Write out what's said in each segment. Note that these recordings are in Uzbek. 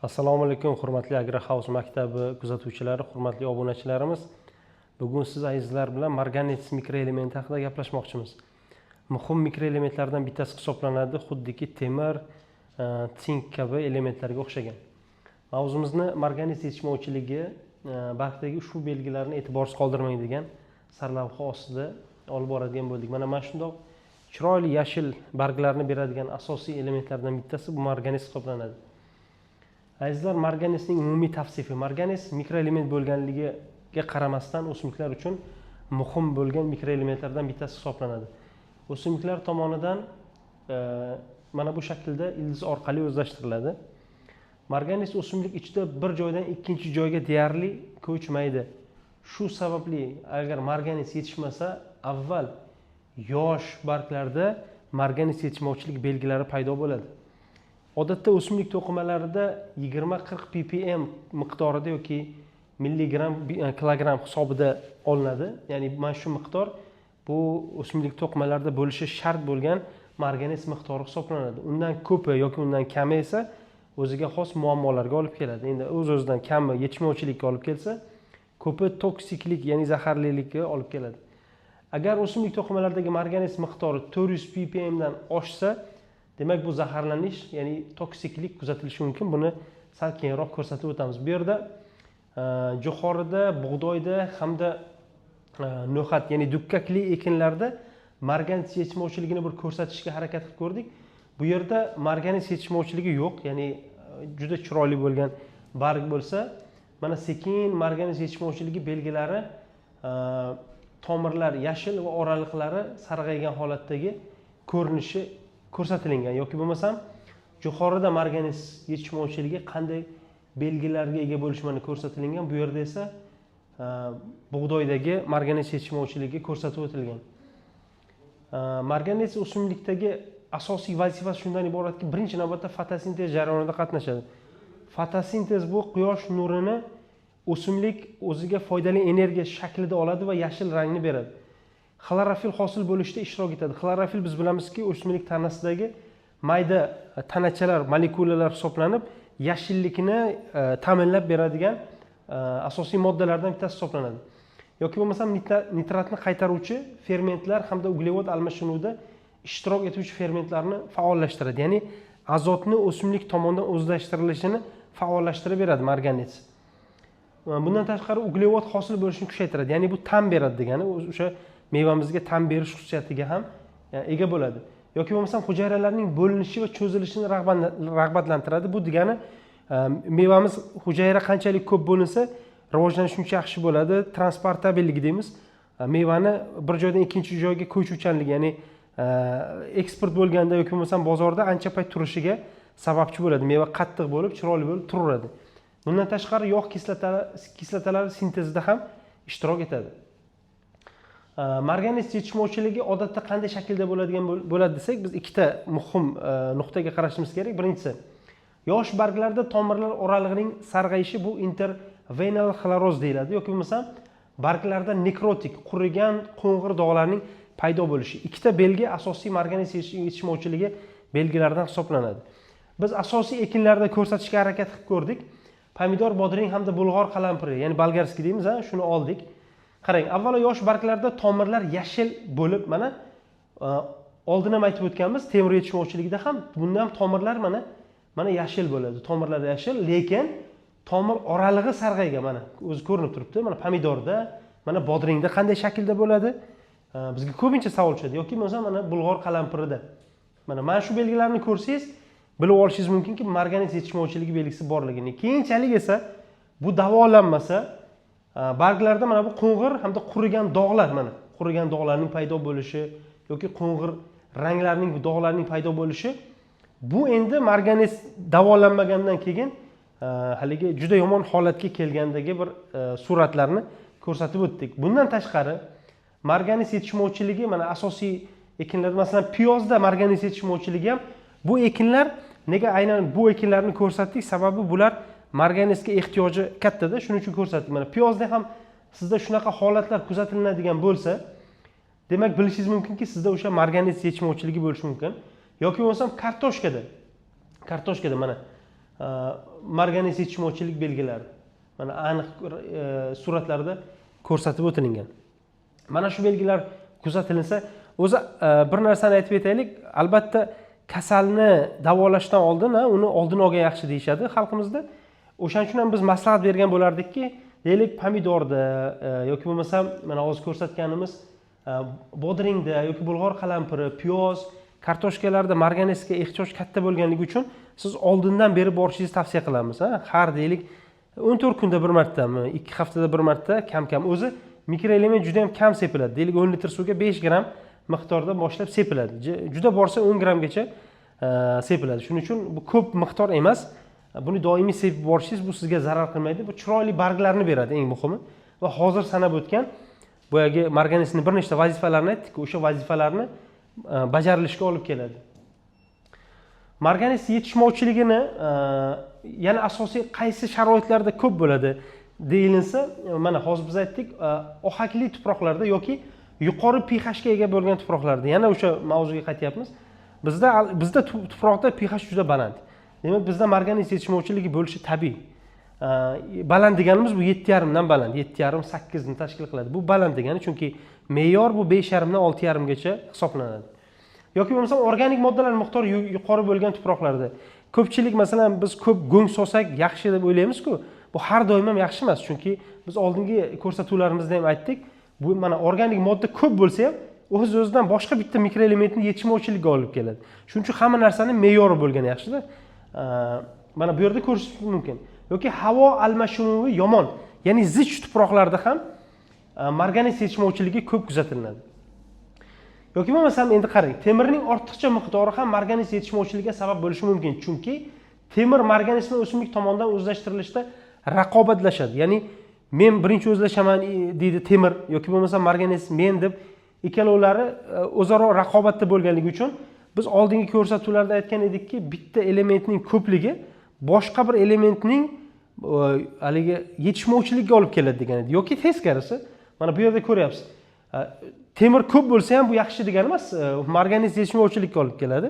Assalomu alaykum, hurmatli Agrohouse maktabi kuzatuvchilari, hurmatli obunachilarimiz. Bugun siz, azizlar bilan marganets mikroelementi haqida gaplashmoqchimiz. Muhim mikroelementlardan bittasi hisoblanadi, xuddiki temir, sink kabi elementlarga o'xshagan. Mavzumizni "Marganets yetishmovchiligi: bargdagi ushbu belgilarni e'tiborsiz qoldirmang" degan sarlavha ostida olib boradigan bo'ldik. Mana shundoq chiroyli yashil barglarni beradigan asosiy elementlardan bittasi bu marganes hisoblanadi. Azizlar, marganesning umumiy tavsifi: marganes mikroelement bo'lganligiga qaramasdan, o'simliklar uchun muhim bo'lgan mikroelementlardan bittasi hisoblanadi. O'simliklar tomonidan mana bu shaklda ildiz orqali o'zlashtiriladi. Marganes o'simlik ichida bir joydan ikkinchi joyga deyarli ko'chmaydi. Shu sababli agar marganes yetishmasa, avval yosh barglarda marganes yetishmovchilik belgilari paydo bo'ladi. Odatda o'simlik to'qimalarida 20-40 ppm miqdorida yoki milligramm kilogramm hisobida olinadi. Ya'ni mana shu miqdor bu o'simlik to'qimalarida bo'lishi shart bo'lgan marganes miqdori hisoblanadi. Undan ko'pi yoki undan kami esa o'ziga xos muammolarga olib keladi. Endi o'z o'zidan kami yetishmovchilikka olib kelsa, ko'pi toksiklik, ya'ni zaharlilikka olib keladi. Agar o'simlik to'qimalaridagi marganes miqdori 400 ppmdan oshsa, demak, bu zaharlanish, ya'ni toksiklik kuzatilishi mumkin. Buni sal keyinroq ko'rsatib o'tamiz. Bu yerda jo'xorida, bug'doyda hamda no'xat, ya'ni dukkakli ekinlarda marganes yetishmovchiligini bir ko'rsatishga harakat qilib ko'rdik. Bu yerda marganes yetishmovchiligi yo'q, ya'ni juda chiroyli bo'lgan barg bo'lsa, mana sekin marganes yetishmovchiligi belgilari, tomirlar yashil va oraliqlari sarg'aygan holatdagi ko'rinishi ko'rsatilgan. Yoki bo'lmasam jo'xorida marganes yetishmovchiligi qanday belgilarga ega bo'lishi mana ko'rsatilgan. Bu yerda esa bug'doydagi marganes yetishmovchiligi ko'rsatib o'tilgan. Marganes o'simlikdagi asosiy vazifasi shundan iboratki, birinchi navbatda fotosintez jarayonida qatnashadi. Fotosintez bu quyosh nurini o'simlik o'ziga foydali energiya shaklida oladi va yashil rangni beradi. Xlorofil hosil bo'lishda ishtirok etadi. Xlorofil, biz bilamizki, o'simlik tanasidagi mayda tanachalar, molekulalar hisoblanib, yashillikni ta'minlab beradigan asosiy moddalardan bittasi hisoblanadi. Yoki bo'lmasam nitratni qaytaruvchi fermentlar hamda uglevod almashinuvida ishtirok etuvchi fermentlarni faollashtiradi, ya'ni azotni o'simlik tomonidan o'zlashtirilishini faollashtirib beradi marganets. Bundan tashqari, uglevod hosil bo'lishini kuchaytiradi, ya'ni bu ta'm beradi degani, o'sha mevamizga ta'm berish xususiyatiga ham ega bo'ladi. Yoki bo'lmasam hujayralarning bo'linishi va cho'zilishini rag'batlantiradi. Bu degani mevamiz hujayra qanchalik ko'p bo'linsa, rivojlanishi shuncha yaxshi bo'ladi. Transportabelligi deymiz, mevani bir joydan ikkinchi joyga ko'chuvchanligi, ya'ni eksport bo'lganda yoki bo'lmasam bozorda ancha payt turishiga sababchi bo'ladi. Meva qattiq bo'lib, chiroyli bo'lib turaveradi. Bundan tashqari, yog' kislotalari sintezida ham ishtirok etadi. Marganes yetishmovchiligi odatda qanday shaklda bo'ladigan bo'ladi desak, biz ikkita muhim nuqtaga qarashimiz kerak. Birinchisi, yosh barglarda tomirlar oralig'ining sarg'ayishi, bu intervenal xloroz deyiladi, yoki bo'lmasam barglarda nekrotik, qurigan qo'ng'ir dog'larning paydo bo'lishi. Ikkita belgi asosiy marganes yetishmovchiligi belgilaridan hisoblanadi. Biz asosiy ekinlarda ko'rsatishga harakat qilib ko'rdik. Pomidor, bodring hamda bulg'or qalampiri, ya'ni болгарский deymiz, ha, shuni oldik. Qarang, avvalo yosh barglarda tomirlar yashil bo'lib, mana oldin ham aytib o'tganmiz, temir yetishmovchiligida ham bunda ham tomirlar mana yashil bo'ladi. Tomirlar yashil, lekin tomir oralig'i sarg'aygan, mana o'zi ko'rinib turibdi. Mana pomidorda, mana bodringda qanday shaklda bo'ladi? Bizga ko'pincha savol tushadi. Yoki bo'lmasa mana bulg'or qalampirida. Mana shu belgilarni ko'rsangiz, bilib olishingiz mumkinki, marganes yetishmovchiligi belgisi borligini. Keyinchalik esa bu davolanmasa, barglarda mana bu qo'ng'ir hamda qurigan dog'lar, mana qurigan dog'larning paydo bo'lishi yoki qo'ng'ir ranglarning, dog'larning paydo bo'lishi, bu endi marganes davolanmagandan keyin haligi juda yomon holatga kelgandagi bir suratlarni ko'rsatib o'tdik. Bundan tashqari, marganes yetishmovchiligi mana asosiy ekinlarda, masalan, piyozda marganes yetishmovchiligi ham. Bu ekinlar, nega aynan bu ekinlarni ko'rsatdik? Sababi bular marganesga ehtiyoji kattada, shuning uchun ko'rsatdik. Mana piyozda ham sizda shunaqa holatlar kuzatiladigan bo'lsa, demak, bilishingiz mumkinki, sizda o'sha marganes yetishmovchiligi bo'lishi mumkin. Yoki bo'lmasam kartoshkada mana Marganez yetishmovchilik belgilari mana aniq suratlarda ko'rsatib o'tilingan. Mana shu belgilar kuzatilinsa, o'zi bir narsani aytib o'taylik, albatta kasalni davolashdan oldin uni oldini olgan yaxshi deyishadi xalqimizda. O'shaning uchun ham biz maslahat bergan bo'lardikki, deylik, pomidorda yoki bo'lmasam mana hozir ko'rsatganimiz bodringda yoki bulg'or qalampiri, piyoz, kartoshkalarda marganezga ehtiyoj katta bo'lganligi uchun siz oldindan berib borishingizni tavsiya qilamiz. Har deylik 14 kunda bir martami, 2 haftada bir marta kam-kam. O'zi mikroelement juda ham kam sepiladi. Deylik 10 litr suvga 5 gramm miqdorda boshlab sepiladi. Juda borsa 10 grammgacha sepiladi. Shuning uchun bu ko'p miqdor emas. Buni doimiy sepib borishingiz bu sizga zarar qilmaydi. Bu chiroyli barglarni beradi eng muhimi. Va hozir sanab o'tgan boyagi marganezning bir nechta vazifalarini aytdik, o'sha vazifalarni bajarilishiga olib keladi. Marganez yetishmovchiligini yana asosiy qaysi sharoitlarda ko'p bo'ladi deyilinsa, mana hozir biz aytdik, ohakli tuproqlarda yoki yuqori pHga ega bo'lgan tuproqlarda. Yana o'sha mavzuga qaytyapmiz. Bizda tuproqda pH juda baland. Demak, bizda marganez yetishmovchiligi bo'lishi tabiiy. Baland deganimiz bu 7,5 dan baland, 7,5 8 ni tashkil qiladi. Bu baland degani, chunki me'yor bu 5,5 dan 6,5 gacha hisoblanadi. Yoki bo'lmasam organik moddalar miqdori yuqori bo'lgan tuproqlarda. Ko'pchilik masalan biz ko'p go'ng solsak yaxshi deb o'ylaymiz-ku. Bu har doim ham yaxshi emas, chunki biz oldingi ko'rsatuvlarimizda ham aytdik, bu mana organik modda ko'p bo'lsa ham o'z-o'zidan boshqa bitta mikroelementni yetishmovchilikka olib keladi. Shuning uchun hamma narsani me'yori bo'lgani yaxshida. Mana bu yerda ko'rish mumkin. Yoki havo almashinuvi yomon, ya'ni zich tuproqlarda ham marganez yetishmovchiligi ko'p kuzatiladi. Yoki bo'lmasam endi qarang, temirning ortiqcha miqdori ham marganez yetishmovchiligiga sabab bo'lishi mumkin, chunki temir marganez bilan o'simlik tomonidan o'zlashtirilishda raqobatlashadi. Ya'ni men birinchi o'zlashaman deydi temir, yoki bo'lmasam marganez men deb ikkalovlari o'zaro raqobatda bo'lganligi uchun biz oldingi ko'rsatuvlarda aytgan edikki, bitta elementning ko'pligi boshqa bir elementning haligi yetishmovchilikka olib keladi degan edi. Yoki teskarisi, mana bu yerda ko'ryapsiz. Temir ko'p bo'lsa ham bu yaxshi degani emas, marganez yetishmovchilikka olib keladi.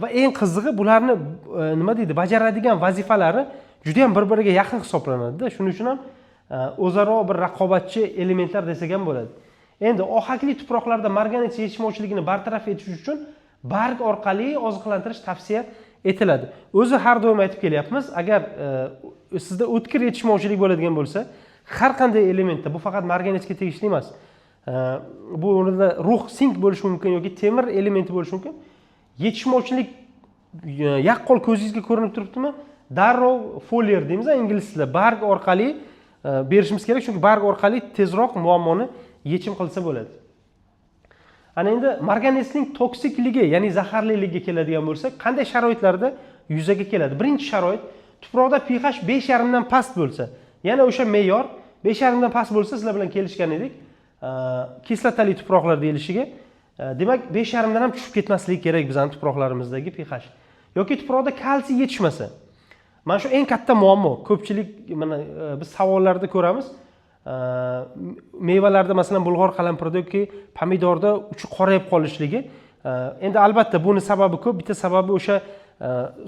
Va eng qizig'i bularni nima deydi, bajaradigan vazifalari juda ham bir-biriga yaqin hisoblanadi-da. Shuning uchun ham o'zaro bir raqobatchi elementlar desak ham bo'ladi. Endi ohakli tuproqlarda marganez yetishmovchiligini bartaraf etish uchun barg orqali oziqlantirish tavsiya etiladi. O'zi har doim aytib kelyapmiz, agar sizda o'tkir yetishmovchilik bo'ladigan bo'lsa, har qanday elementda, bu faqat marganezga tegishli emas. Bu o'rnida rux sink bo'lishi mumkin yoki temir elementi bo'lishi mumkin. Yetishmovchilik yaqqol ko'zingizga ko'rinib turibdimi? Darrov foliar deymiz ingliz tilida, barg orqali berishimiz kerak, chunki barg orqali tezroq muammoni yechim qilsa bo'ladi. Ana endi marganezning toksikligi, ya'ni zaharliligiga keladigan bo'lsak, qanday sharoitlarda yuzaga keladi? Birinchi sharoit, tuproqda pH 5,5 dan past bo'lsa, yana o'sha me'yor 5,5 dan past bo'lsa, sizlar bilan kelishgan edik, kislotali tuproqlar deyilishiga. Demak, 5,5 dan ham tushib ketmasligi kerak bizning tuproqlarimizdagi pH. Yoki tuproqda kalsiy yetishmasa. Mana shu eng katta muammo. Ko'pchilik mana biz savollarda ko'ramiz. Mevalarda masalan bulg'or qalampirida yoki pomidorda uchi qorayib qolishligi. Endi albatta buni sababi ko'p. Bitta sababi o'sha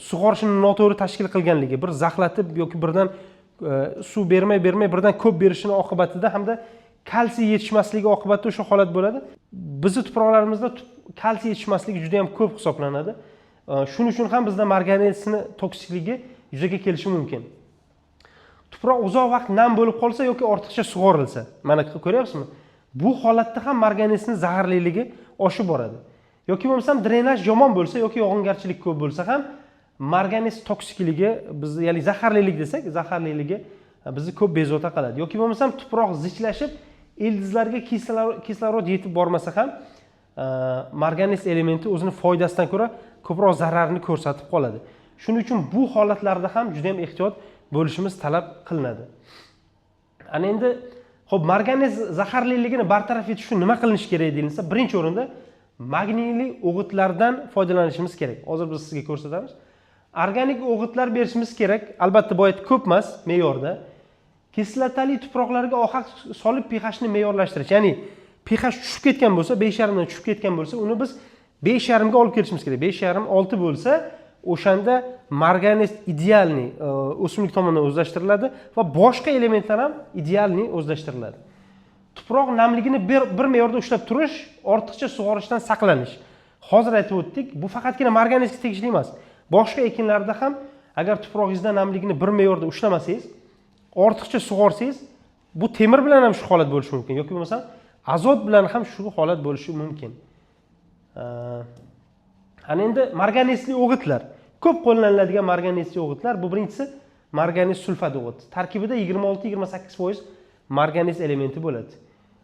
sug'orishni noto'g'ri tashkil qilganligi, bir zaxlatib yoki birdan suv bermay bermay birdan ko'p berishini oqibatida hamda kalsiy yetishmasligi oqibatida o'sha holat bo'ladi. Bizni tuproqlarimizda kalsiy yetishmasligi juda ham ko'p hisoblanadi. Shuning uchun ham bizda marganesni toksikligi yuzaga kelishi mumkin. Tuproq uzoq vaqt nam bo'lib qolsa yoki ortiqcha sug'orilsa, mana ko'ryapsizmi? Bu holatda ham marganesning zaharliligi oshib boradi. Yoki bo'lmasam drenaj yomon bo'lsa yoki yog'ingarchilik ko'p bo'lsa ham marganes toksikligi bizni, ya'ni zaharlilik desak, zaharliligi bizni ko'p bezovta qiladi. Yoki bo'lmasam tuproq zichlashib, ildizlarga kislorod yetib bormasa ham marganes elementi o'zini foydasidan ko'ra ko'proq zararni ko'rsatib qoladi. Shuning uchun bu holatlarda ham juda ham ehtiyot bo'lishimiz talab qilinadi. Ana endi, xo'p, marganes zaharliligini bartaraf etish uchun nima qilinishi kerak deyilsa, birinchi o'rinda magniyli o'g'itlardan foydalanishimiz kerak. Hozir biz sizga ko'rsatamiz. Organik o'g'itlar berishimiz kerak. Albatta boyat ko'p emas me'yorda. Kislotali tuproqlarga ohak solib pHni me'yorlashtirish, ya'ni pH tushib ketgan bo'lsa, 5,5 dan tushib ketgan bo'lsa, uni biz 5,5 ga olib kelishimiz kerak. 5,5 6 bo'lsa, O'shanda marganes идеальный o'simlik tomonidan o'zlashtiriladi va boshqa elementlar ham идеальный o'zlashtiriladi. Tuproq namligini bir me'yorda ushlab turish, ortiqcha sug'orishdan saqlanish. Hozir aytib o'tdik, bu faqatgina marganesga tegishli emas, boshqa ekinlarda ham agar tuprog'ingizda namligini bir me'yorda ushlamasangiz, ortiqcha sug'orsangiz, bu temir bilan ham shu holat bo'lishi mumkin yoki bo'lmasam azot bilan ham shu holat bo'lishi mumkin. Ana endi marganesli o'g'itlar, ko'p qo'llaniladigan marganesli o'g'itlar, bu birinchisi marganes sulfat o'g'it. Tarkibida 26-28% marganes elementi bo'ladi.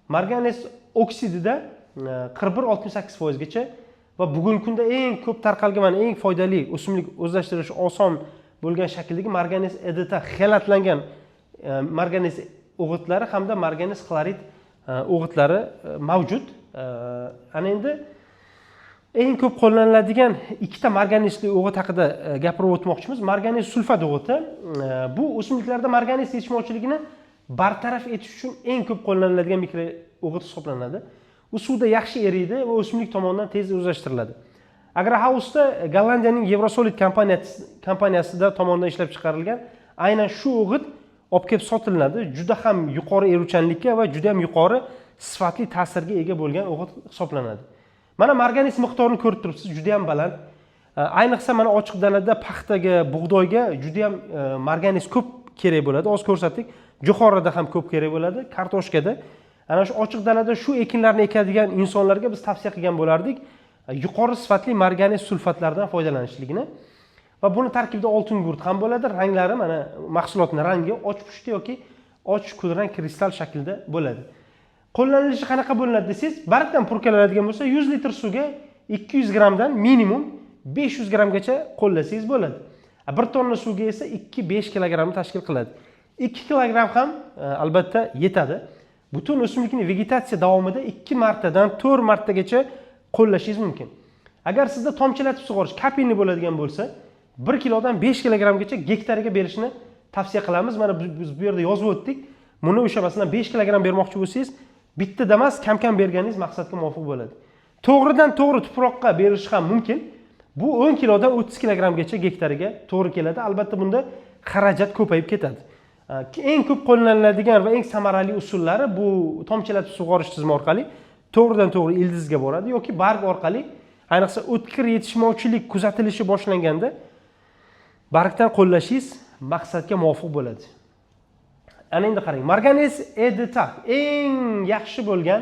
Marganes oksidida 41-68%gacha va bugungi kunda eng ko'p tarqalgan, mana eng foydali, o'simlik o'zlashtirishi oson bo'lgan shakldagi marganes EDTA xelatlangan marganes o'g'itlari hamda marganes xlorid o'g'itlari mavjud. Ana endi eng ko'p qo'llaniladigan ikkita marganesli o'g'it haqida gapirib o'tmoqchimiz. Marganes sulfat o'g'iti, bu o'simliklarda marganes yetishmovchiligini bartaraf etish uchun eng ko'p qo'llaniladigan mikro o'g'it hisoblanadi. U suvda yaxshi eriydi va o'simlik tomonidan tez o'zlashtiriladi. Agrohausda Gollandiyaning Yevrosolid kompaniyasida tomonidan ishlab chiqarilgan aynan shu o'g'it olib kelib sotilinadi. Juda ham yuqori eruvchanlikka va juda ham yuqori sifatli ta'sirga ega bo'lgan o'g'it hisoblanadi. Mana marganes miqdorini ko'rib turibsiz, juda ham baland. Ayniqsa mana ochiq dalada paxtaga, bug'doyga juda ham marganes ko'p kerak bo'ladi. Hozir ko'rsatdik. Jo'xorida ham ko'p kerak bo'ladi, kartoshkada. Ana shu ochiq dalada shu ekinlarni ekadigan insonlarga biz tavsiya qilgan bo'lardik yuqori sifatli marganes sulfatlardan foydalanishligini. Va buni tarkibida oltin gurt ham bo'ladi. Ranglari, mana mahsulotning rangi och pushti yoki och kulrang kristal shaklida bo'ladi. Qo'llanilishi qanaqa bo'linadi desangiz, bargdan purkalanadigan bo'lsa, 100 litr suvga 200 grammdan minimum 500 grammgacha qo'llasangiz bo'ladi. 1 tonna suvga esa 2-5 kilogrammni tashkil qiladi. 2 kilogramm ham albatta yetadi. Butun o'simlikni vegetatsiya davomida 2 martadan 4 martagacha qo'llashingiz mumkin. Agar sizda tomchilatib sug'orish капельный bo'ladigan bo'lsa, 1 kilodan 5 kilogrammgacha gektariga berishni tavsiya qilamiz. Mana biz bu yerda yozib o'tdik. Buni o'sha masalan 5 kilogramm bermoqchi bo'lsangiz, bittada emas, kam-kam berganingiz maqsadga muvofiq bo'ladi. To'g'ridan to'g'ri tuproqqa berish ham mumkin. Bu 10 kilodan 30 kilogrammgacha gektariga to'g'ri keladi. Albatta bunda xarajat ko'payib ketadi. Eng ko'p qo'llaniladigan va eng samarali usullari bu tomchilatib sug'orish tizimi orqali to'g'ridan to'g'ri ildizga boradi yoki barg orqali, ayniqsa o'tkir yetishmovchilik kuzatilishi boshlanganda bargdan qo'llashingiz maqsadga muvofiq bo'ladi. Ana endi qarang, marganes EDTA eng yaxshi bo'lgan,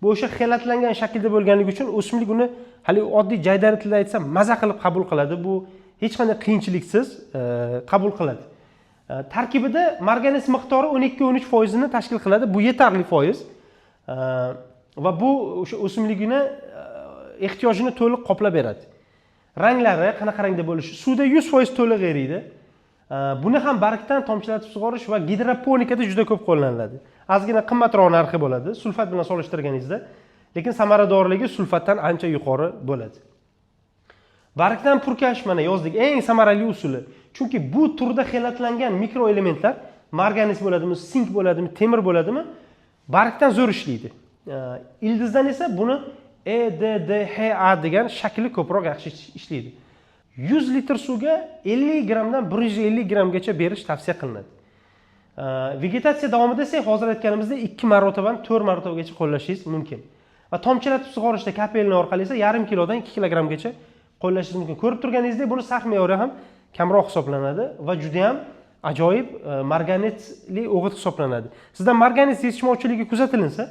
bu o'sha xelatlangan shaklda bo'lganligi uchun o'simlik uni hali oddiy jaydari tilda aytsam maza qilib qabul qiladi. Bu hech qanday qiyinchiliksiz qabul qiladi. Tarkibida marganes miqdori 12-13%ni tashkil qiladi. Bu yetarli foiz. Va bu o'sha o'simligini ehtiyojini to'liq qoplab beradi. Ranglari qanaqa rangda bo'lishi, suvda 100% to'liq eriydi. Buni ham bargdan tomchilatib sug'orish va gidroponikada juda ko'p qo'llaniladi. Ozgina qimmatroq narxi bo'ladi sulfat bilan solishtirganingizda, lekin samaradorligi sulfatdan ancha yuqori bo'ladi. Bargdan purkash, mana yozdik, eng samarali usuli. Chunki bu turda xelatlangan mikroelementlar, marganes bo'ladimi, sink bo'ladimi, temir bo'ladimi, bargdan zo'r ishlaydi. Ildizdan esa buni EDDHA degan shakli ko'proq yaxshi ishlaydi. 100 litr suvga 50 grammdan 150 grammgacha berish tavsiya qilinadi. Vegetatsiya davomida esa hozir aytganimizdek 2 marotabadan 4 marotabagacha qo'llashingiz mumkin. Va tomchilatib sug'orishda капельный orqali esa yarim kilodan 2 kilogrammgacha qo'llashingiz mumkin. Ko'rib turganingizdek, buni sarf me'yori ham kamroq hisoblanadi va juda ham ajoyib marganetli o'g'it hisoblanadi. Sizda marganet yetishmovchiligi kuzatilinsa,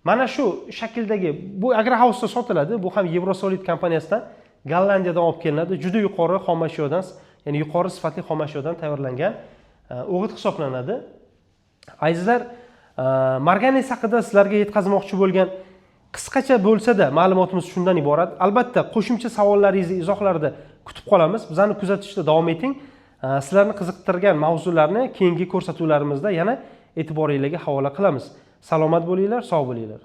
mana shu shakldagi bu Agrohausda sotiladi. Bu ham Yevrosolid kompaniyasidan, Gollandiyadan olib kelinadi. Juda yuqori xom ashyodan, ya'ni yuqori sifatli xom ashyodan tayyorlangan o'g'it hisoblanadi. Azizlar, marganes haqida sizlarga yetkazmoqchi bo'lgan qisqacha bo'lsa-da ma'lumotimiz shundan iborat. Albatta, qo'shimcha savollaringizni izohlarda kutib qolamiz. Bizani kuzatishda davom eting. Sizlarni qiziqtirgan mavzularni keyingi ko'rsatuvlarimizda yana e'tiboringizga havola qilamiz. Salomat bo'linglar, sog' bo'linglar.